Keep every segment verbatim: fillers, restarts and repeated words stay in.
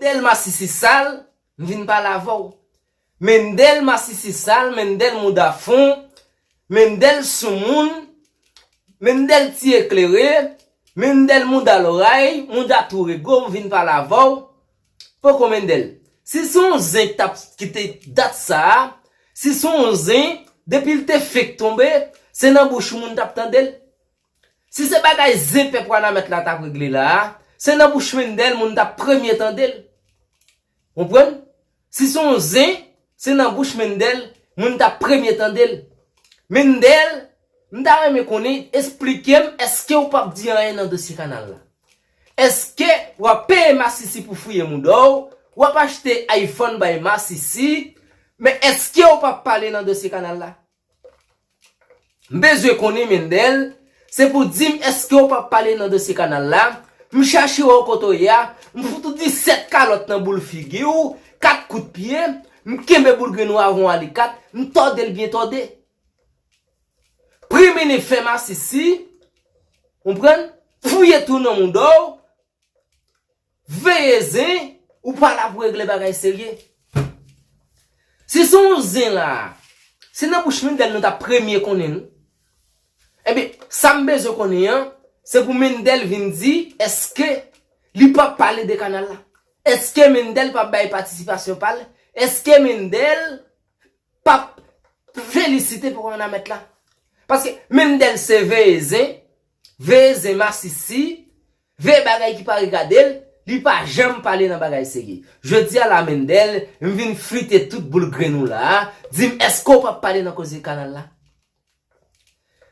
Mendel masisi sal, m vin pale avè w. Mendel masisi sal, Mendel mouda fon, Mendel soumoun, Mendel ti eklere, Mendel mouda loray, mouda tou rego, m vin pale avè w. Poko Mendel. Si se yon zen ki t ap kite dat sa a, si se yon zen, depi l te fenk tonbe, se nan bouch ou moun t ap tande l. Si se bagay zen pèp Wanament la t ap regle la a, se nan bouch Mendel moun t ap premye tande l. Konprann? Si se yon zen, se nan bouch Mendel moun t ap premye tande l. Mendel, m ta renmen konnen, esplike m, èske w p ap di anyen nan dosye kanal la? Èske w ap peye masisi pou fouye mouda w? W ap achte iPhone bay masisi? Men èske w p ap pale nan dosye kanal la? M bezwen konnen, Mendel, se pou di m èske w p ap pale nan dosye kanal la? M chache wè w kote w ye a, m fout ou disèt kalòt nan boul figi w, kat kout pye, m kenbe boul grenn ou avè yon alikat, m tòde l byen tòde. Primini fè masisi, konprann? Fouye tou nan mouda w, veye zen, ou pa la pou regle bagay serye. Si se yon zen la, se nan bouch Mendel nou t ap premye konnen nou. Ebyen, sa m bezwen konnen an, se pou Mendel vin di, èske li p ap pale de kanal la? Èske Mendel p ap bay patisipasyon pa l? Èske Mendel p ap felisite pou Wanament la? Paske Mendel se veye zen, veye zen masisi, veye bagay ki pa regade l, li pa janm pale nan bagay serye. Jodi a la, Mendel, m vin flite tout boul grenn ou la a, di m èske w p ap pale nan koze kanal la?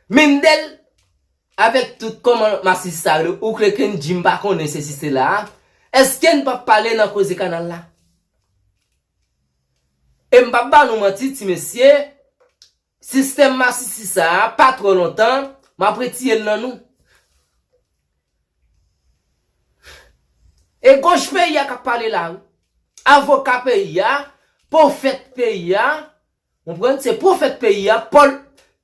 Mendel, avèk tout kòman masisi sa yo, ou kreke n di m pa konnen sesi sela a, èske n p ap pale nan koze kanal la? E m p ap ba nou manti, ti mesye, sistèm masisi sa a, pa twò lontan, m ap retire l nan nou. E gòj peyi a k ap pale la, wi. Avoka peyi a, pwofèt peyi a, konprann? Se pwofèt peyi a, pòl,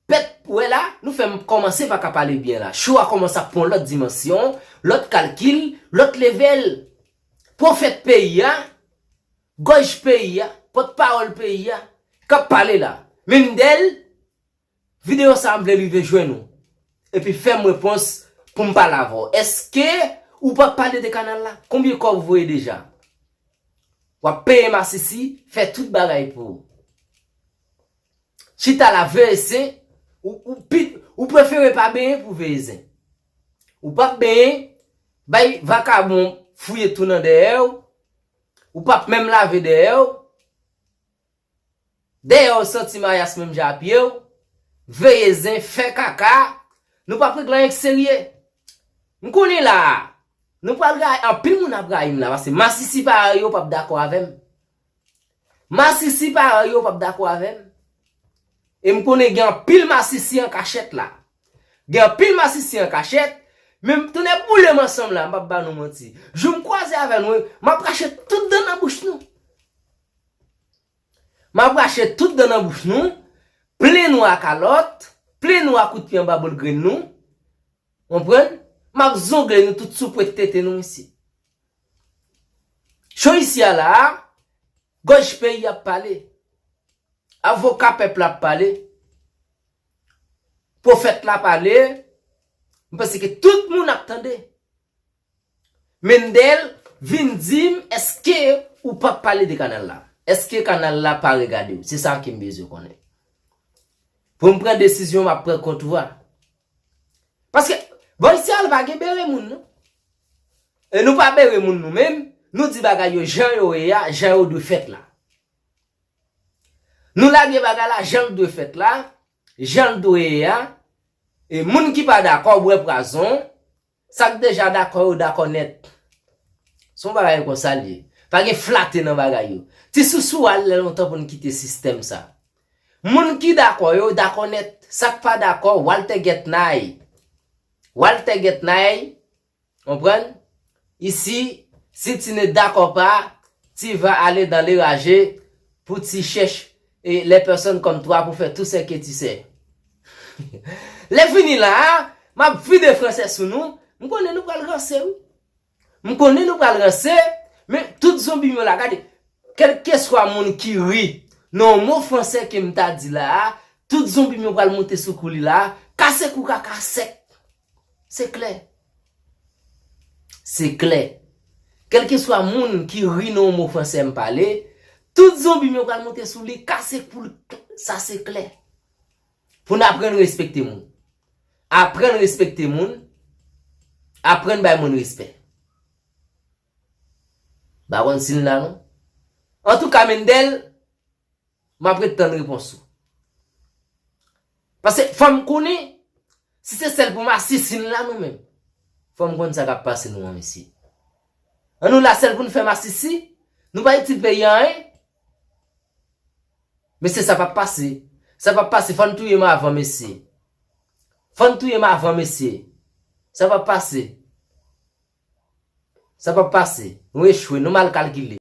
pèt, wè la, nou fè m kòmanse pa ka pale byen la. Cho a kòmanse ap pran lòt dimansyon, lòt kalkil, lòt level. Pwofèt peyi a, gòj peyi a, pòtpawòl peyi a, k ap pale la. Mendel, videyo sa a m vle rive jwenn ou. Epi fè m repons pou m pale avè w. Èske ou p ap pale de kanal la? Konbyen kòb ou voye deja? W ap peye masisi, fè tout bagay pou ou. Chita la veye zen, ou, ou, pi, ou prefere pa benyen pou veye zen. Ou p ap benyen, bay vakabon fouye tou nan dèyè w, ou p ap menm lave dèyè w, dèyè w santi mayas menm jan a pye w, veye zen, fè kaka, nou p ap regle anyen k serye. M konnen la a, nou pral rayi, anpil moun ap rayi m la, paske masisi parèy yo p ap dakò avè m. Masisi parèy yo p ap dakò avè m. E m konnen gen anpil masisi an kachèt la. Gen anpil masisi an kachèt, men m tounen boule m ansanm la, m p ap ba nou manti. Jou m kwaze avè nou, m ap rache tout dan nan bouch nou. M ap rache tout dan nan bouch nou, plen nou a kalòt, plen nou a kout pye anba boul grenn nou. Konprann? M ap zongle nou tout sou pwent tete nou isi. Cho isi a la a, gòj peyi ap pale. Avoka pèp la ap pale. Pwofèt la pale. M panse ke tout moun ap tande. Mendel, vin di m, èske ou p ap pale de kanal la? Èske kanal la pa regade w? Se sa ke m bezwen konnen. Pou m pran desizyon, m ap pran kont ou a. Paske, bò isi a, l pa gen bere moun, non. E nou pa bere moun nou menm, nou di bagay yo jan yo ye a, jan yo dwe fèt la. Nou lage bagay la jan l dwe fèt la, jan l dwe ye a. E moun ki pa dakò, bwè pwazon. Sa k deja dakò yo dakò nèt. Se yon bagay konsa l ye. Pa gen flate nan bagay yo. Ti sousou al lè lontan pou n kite sistèm sa. Moun ki dakò yo dakò nèt. Sa k pa dakò, Walter Getnay. Walter Getnay, konprann? Isi, si tu ne d'accord pas, tu vas aller dans les ragé pour tu cherches et les personnes comme toi pour faire tout ce que tu sais. Lè fini la a, m ap vide fransè sou nou. M konnen nou pral ranse, wi. M konnen nou pral ranse, men tout zonbi m yo la, gade, kèlkeswa moun ki ri nan yon mo fransè ke m ta di la a, tout zonbi m yo pral monte sou kou li la a, kase kou kaka sèk. Se klè. Se klè. Kèlkeswa moun ki ri nan yon mo fransè m pale, tout zonbi m yo pral monte sou li, kase kou l, sa se klè. Pou n aprann respekte moun. Aprann respekte moun. Aprann bay moun respè. M pa konn si l la non. Antouka, Mendel, m ap ret tann repons ou. Paske fò m konnen si se sèl pou m asesine la nou menm. Fò m konn sa k ap pase nou an, mesye. An nou la sèl pou n fè m asisi, nou pa itil peyi a anyen. Mesye, sa p ap pase. Sa p ap pase, fò n touye m avan, mesye. Fò n touye m avan, mesye. Sa p ap pase. Sa p ap pase. Nou echwe, nou mal kalkile.